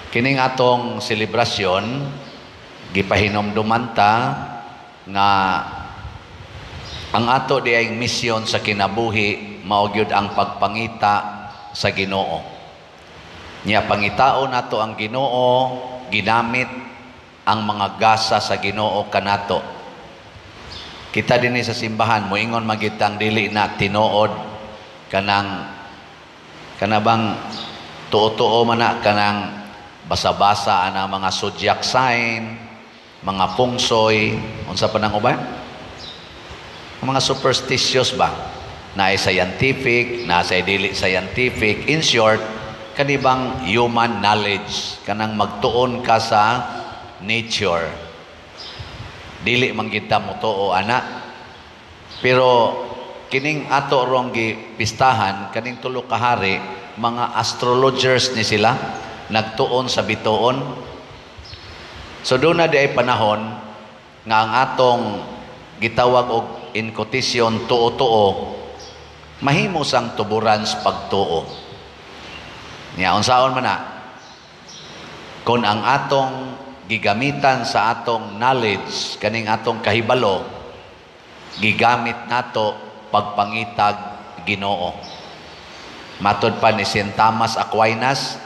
Kining atong selebrasyon, gipahinomduman ta nga ang ato diayng misyon sa kinabuhi mao gyud ang pagpangita sa Ginoo. Nya pangitaon nato ang Ginoo ginamit ang mga gasa sa Ginoo kanato. Kita dinhi sa simbahan, moingon magitang dili na tinuod, kanang kanabang tuo-tuo man na, kanang basa-basa ana, mga zodiac sign, mga pungsoy, unsa pa nang uban? Mga superstitious ba? Na scientific, na sa dili scientific. In short, kanibang human knowledge, kanang magtuon ka sa nature. Dili man kita motuo ana. Pero kining ato rong gipistahan, kaning tulo ka hari, mga astrologers ni sila, nagtuon sa bituon. So doon na di ay panahon nga ang atong gitawag og in quotation tuo-tuo mahimo sang tuburan sa pagtuo. Nya unsaon man na? Kung ang atong gigamitan sa atong knowledge, kaning atong kahibalo, gigamit nato pagpangitag Ginoo. Matod pa ni St. Thomas Aquinas,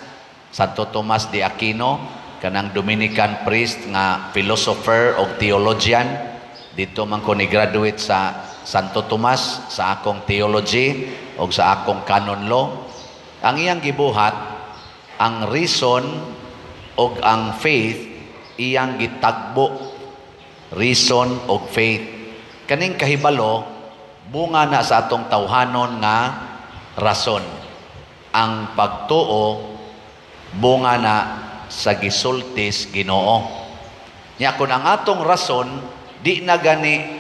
Santo Tomas de Aquino, kanang Dominican priest nga philosopher o theologian, dito man ko ni graduate sa Santo Tomas sa akong theology o sa akong canon law. Ang iyang gibuhat, ang reason og ang faith iyang gitagbo. Reason og faith. Kaning kahibalo bunga na sa atong tawhanon nga rason. Ang pagtuo bunga na sa gisultis Ginoo. Nya kun ang atong rason di na gani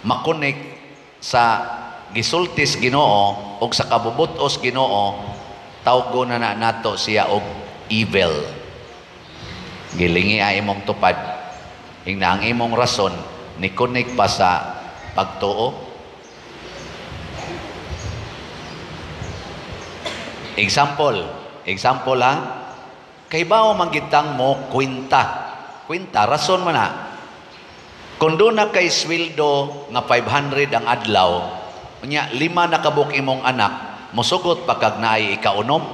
makonek sa gisultis Ginoo og sa kabubut-os Ginoo, tawgo na na nato siya og evil. Gilingi ay imong tupad. Ingna ang imong rason ni konek pa sa pagtuo. Example, example ha. Kay bao man gitang mo kwenta. Kwenta rason man na. Kung doon na kay sweldo nga 500 ang adlaw, unya lima na kabuk imong anak, mosugot pa kag naay ikaunom?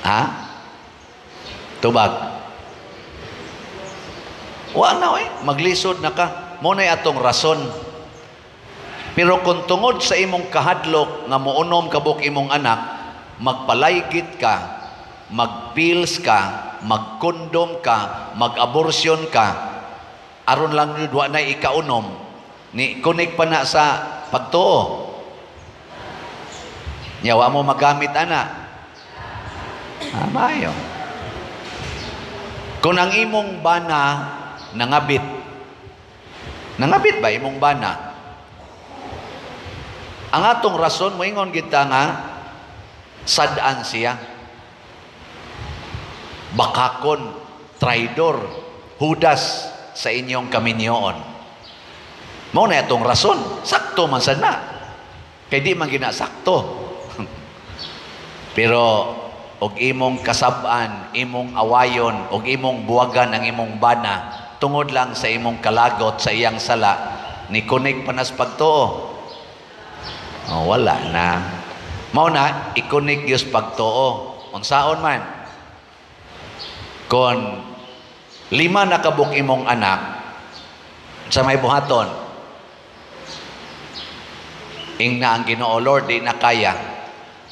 Ha? Tubag. Wa na oy, maglisod na ka. Mo nay atong rason. Pero kung tungod sa imong kahadlok nga muunom kabuk imong anak, magpalaygit ka, magpills ka, magkondom ka, mag-abortion ka, aron lang yun, wa na ikaunom, ni kunik pa na sa pagtuo. Nya wa mo magamit ana. Ah, maayo. Kung ang imong bana nangabit, nangabit ba imong bana? Ang atong rason, moingon kita nga sad-an siya. Bakakon, traidor, hudas sa inyong kaminyoon. Mao na atong rason, sakto man sad na. Kay di man ginasakto. Pero og imong kasab-an, imong awayon, og imong buwagan ang imong bana, tungod lang sa imong kalagot sa iyang sala, ni kunik panas pagtuo. Oh, wala na. Mao na ikunik gyud pagtuo. Unsaon man? Kon lima na kabuk imong anak, sa may buhaton, ingna ang Ginoo, "Lord, di na kaya.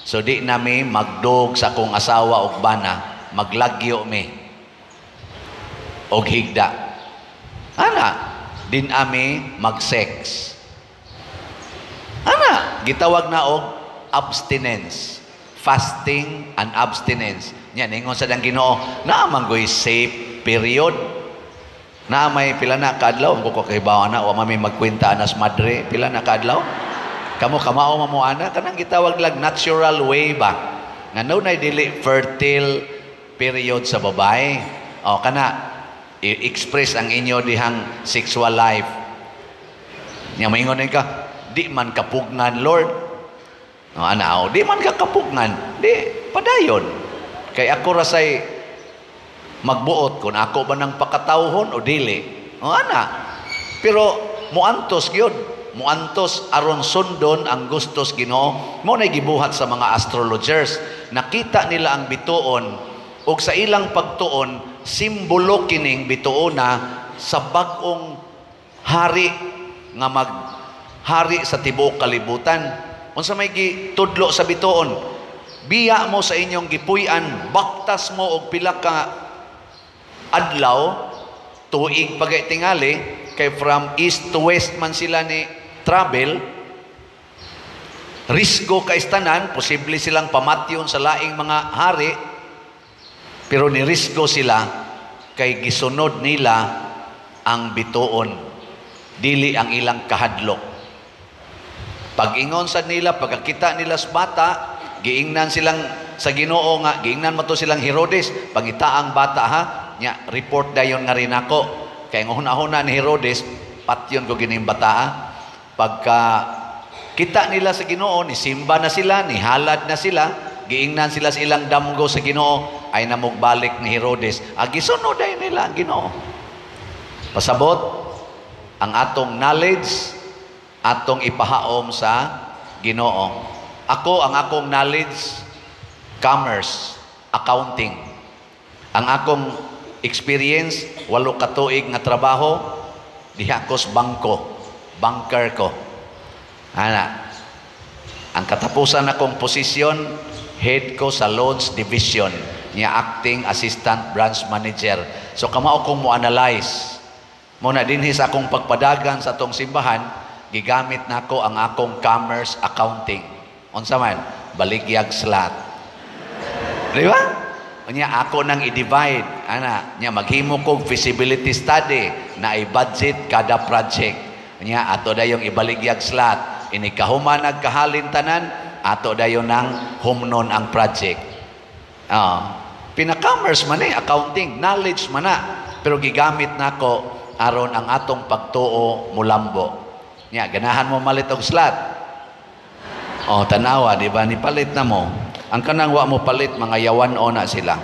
So di na mi magdog sa akong asawa og bana, maglagyo mi og higda." Ana, din ami mag-sex. Ana, gitawag na og abstinence. Fasting and abstinence. Nya ningon sa dang Ginoo, naa man goy safe period. Na may pila na kaadlaw, ko kahibaw na wa mami magkwenta anas madre, pila na kaadlaw? Kamo kamao man mo ana, kanang gitawag lang natural way ba? Nga no nay dili fertile period sa babae. O kana i-express ang inyo dihang sexual life. Nya maingon ka, "Di man kapugnan, Lord." O ana, o, di man ka kapugnan, di padayon. Kay ako rasay magbuot kung ako ba nang pakatawhon o dili. O ana. Pero muantos gyud, muantos aron sundon ang gustos Ginoo. Mo na gibuhat sa mga astrologers. Nakita nila ang bituon ug sa ilang pagtuon simbolo kining bituona sa bag-ong hari nga maghari sa tibuok kalibutan. Unsa may gitudlo sa bituon? Biya mo sa inyong gipuy-an, baktas mo og pila ka adlaw, tuig pagay tingali, kay from east to west man sila ni travel, risgo kay tanan, posible silang pamatyon sa laing mga hari, pero ni risgo sila kay gisunod nila ang bituon, dili ang ilang kahadlok. Pag-ingon sa nila, pagkakita nila sa bata, giingnan silang sa Ginoo nga, giingnan mo to silang Herodes, pangita ang bata ha, nya report dayon nga rin ako. Kay ang huna-huna ni Herodes, patyon ko gining bata ha. Pagka kita nila sa Ginoo, ni simba na sila, ni halad na sila, giingnan sila sa ilang damgo sa Ginoo, ay namugbalik ni Herodes. Gisunod ay nila ang Ginoo. Pasabot, ang atong knowledge, atong ipahaom sa Ginoo. Ako, ang akong knowledge, commerce, accounting. Ang akong experience, 8 ka tuig nga trabaho, diha ko sa bangko, banker ko. Ana, ang katapusan akong posisyon, head ko sa loans division, niya acting assistant branch manager. So kamao kong mo-analyze. Muna dinhi sa akong pagpadagan sa atong simbahan, gigamit nako ang akong commerce accounting. Unsa man? Baligyag slot. Di ba? Unya ako nang i-divide, ana, nya maghimo kog feasibility study na i-budget kada project. Nya ato dayong ibaligyag slot. Ini kahuman nagkahalin tanan, ato dayon nang humnon ang project. Pina-commerce man eh, accounting, knowledge man na. Pero gigamit nako aron ang atong pagtuo mulambo. Nya ganahan mo malit og slot. Oh, tanawa, di ba? Nipalit na mo. Ang kanang wa mo palit, mga yawan o na sila.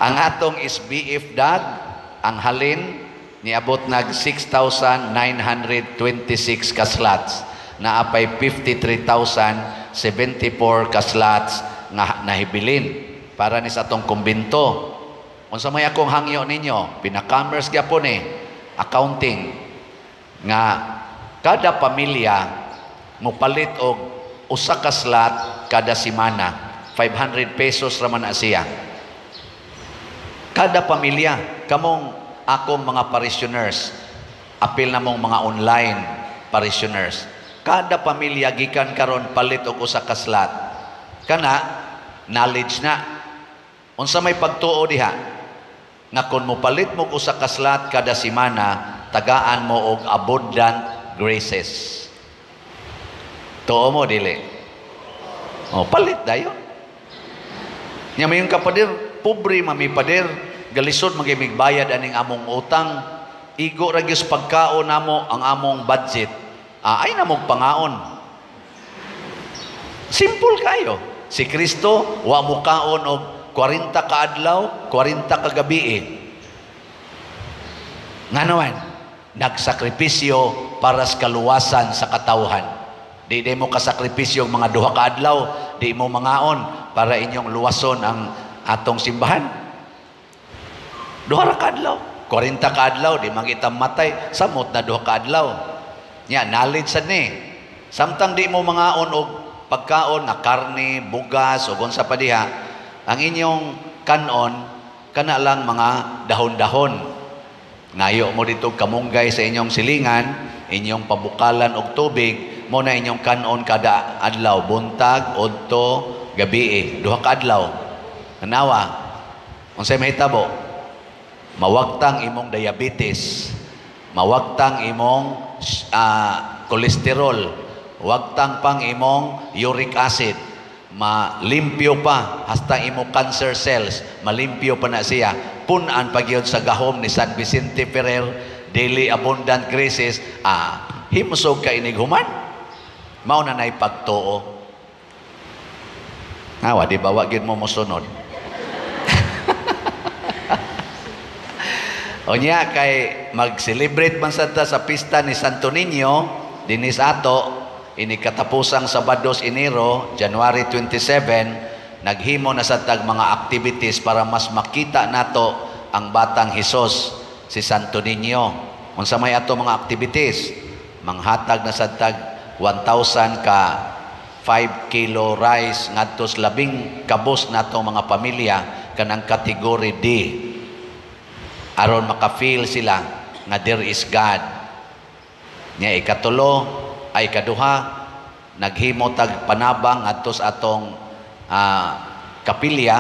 Ang atong is BF dad, ang halin, niabot nag 6,926 ka slots. Naapay 53,074 ka slots nga nahibilin para ni sa atong kumbinto. Unsa may akong hangyo ninyo, pina-commerce gyapon eh, accounting, nga kada pamilya mopalit og usa ka slot kada semana, 500 pesos ra man na siya. Kada pamilya, kamong akong mga parishioners, apil na mong mga online parishioners, kada pamilya gikan karon palit og usa ka slot. Kana knowledge na. Unsa may pagtuo diha? Nga kun mopalit mo og usa ka slot kada semana, tagaan mo og abundant graces. Tuo mo dili? O palit dayon. Nya mayon ka pader, pobre mami pader, galisod magimig bayad aning among utang. Igo ra gyud sa pagkaon namo ang among budget. Ay namog pangaon. Simple kayo. Si Kristo wa mo kaon og 40 ka adlaw, 40 ka gabi. Ngano man, nagsakripisyo para sa kaluwasan sa katawhan. Di mo kasakripisyo ang mga 2 ka adlaw, di mo mangaon para inyong luwason ang atong simbahan. 2 ra ka adlaw, 40 ka adlaw, di man kita matay, samot na 2 ka adlaw. Nya knowledge sad ni. Samtang di mo mangaon og pagkaon nga karne, bugas o unsa pa diha, ang inyong kanon kana lang mga dahon-dahon. Ngayo mo dito kamunggay sa inyong silingan, inyong pabukalan og tubig, mo na inyong kanon kada adlaw, buntag, udto, gabi, 2 ka adlaw. Tanawa, unsay mahitabo? Mawagtang imong diabetes, mawagtang imong kolesterol, wagtang pang imong uric acid, malimpyo pa hasta imo cancer cells, malimpyo pa na siya. Punan pa gyud sa gahom ni San Vicente Ferrer, daily abundant graces, himsog ka inig human. Mao na nay pagtuo. Awa, di ba wa gyud mo mosunod? Unya kay mag-celebrate man sad ta sa pista ni Santo Niño dinhi sa ato ini katapusang Sabado sa Enero, January 27, naghimo na sad tag mga activities para mas makita nato ang batang Hesus, si Santo Niño. Unsa may ato mga activities? Manghatag na sad tag 1,000 ka 5 kilo rice ngadto sa labing kabos nato mga pamilya kanang category D, aron maka-feel sila nga there is God. Nya ikatulo ay kaduha, naghimo tag panabang ngadto sa atong kapilya,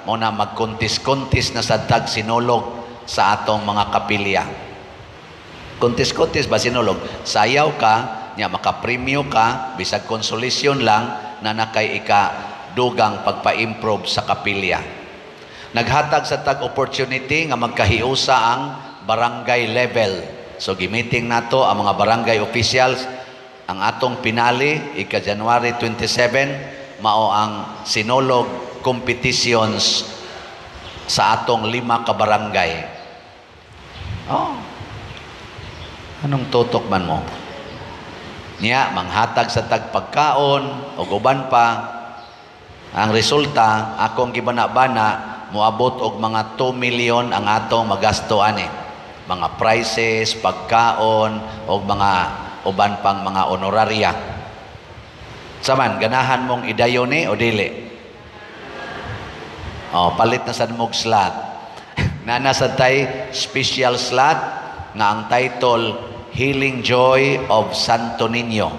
mo na magkontis-kontis na sad tag sinulog sa atong mga kapilya. Kontis-kontis ba sinulog? Sayaw ka, nya makapremyo ka, bisag consolation lang na nakay ika dugang pagpa-improve sa kapilya. Naghatag sa tag opportunity nga magkahiusa ang barangay level. So gimiting nato ang mga barangay officials. Ang atong pinali ika January 27 mao ang sinulog competitions sa atong 5 ka barangay. Oh. Anong tutok man mo? Niya manghatag sa tag pagkaon og uban pa. Ang resulta akong gibana-bana moabot og mga 2 million ang atong magasto ani. Mga prices, pagkaon og mga uban pang mga honoraria. Saman ganahan mong idayon ni o dili? Oh, palit na sad mog slot. Nana sad tay special slot nga ang title Healing Joy of Santo Niño.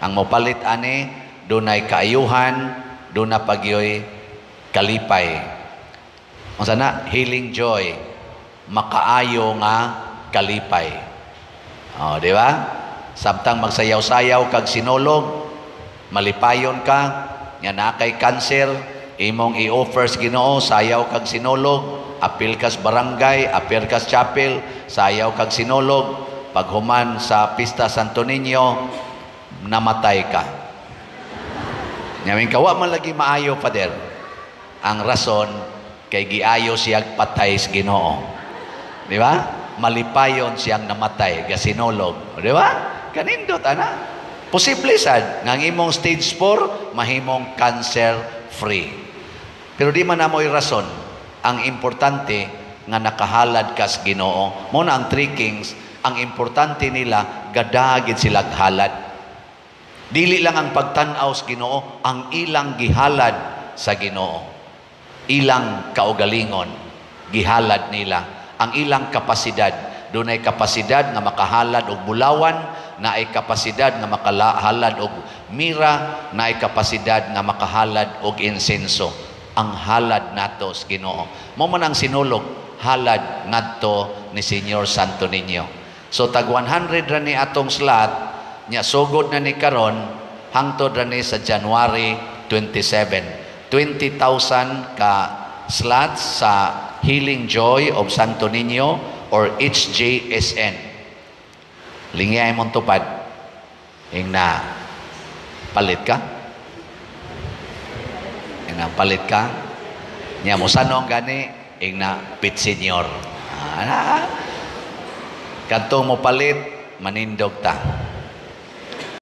Ang mopalit ani dunay kaayuhan, duna pagyoy kalipay. Unsa na? Healing Joy, makaayo nga kalipay. Oh, di ba? Samtang magsayaw-sayaw kag sinulog, malipayon ka, nga naa kay cancer, imong i-offer sa Ginoo, sayaw kag sinulog, apil kas barangay, apil kas chapel, sayaw kag sinulog, paghuman sa pista Santo Niño, namatay ka. Nyamin ka, wa man lagi maayo, Father. Ang rason, kay giayo siyag patay sa Ginoo. Di ba? Malipayon siyang namatay, gasinulog. Di ba? Kanindot, ana. Posible sad, nga ang imong stage 4, mahimong cancer free. Pero di man namoy rason. Ang importante, nga nakahalad kas Ginoo. Mo na ang Three Kings, ang importante nila, gadagid sila halad. Dili lang ang pagtan-aw sa Ginoo, ang ilang gihalad sa Ginoo. Ilang kaugalingon, gihalad nila. Ang ilang kapasidad, dunay kapasidad nga makahalad og bulawan, naay kapasidad nga makahalad og mira, naay kapasidad nga makahalad og insenso. Ang halad nato sa Ginoo. Mo man ang sinulog, halad ngadto ni Señor Santo Niño. So tag 100 ra ni atong slot, nya sugod na ni karon hangtod ra ni sa January 27. 20,000 ka slots sa Healing Joy of Santo Niño or HJSN. Lingay mong tupad. Ing na palit ka? Ing na palit ka? Nya mo sanong gani ing na pit senior. Kadtong mo palit, manindog ta.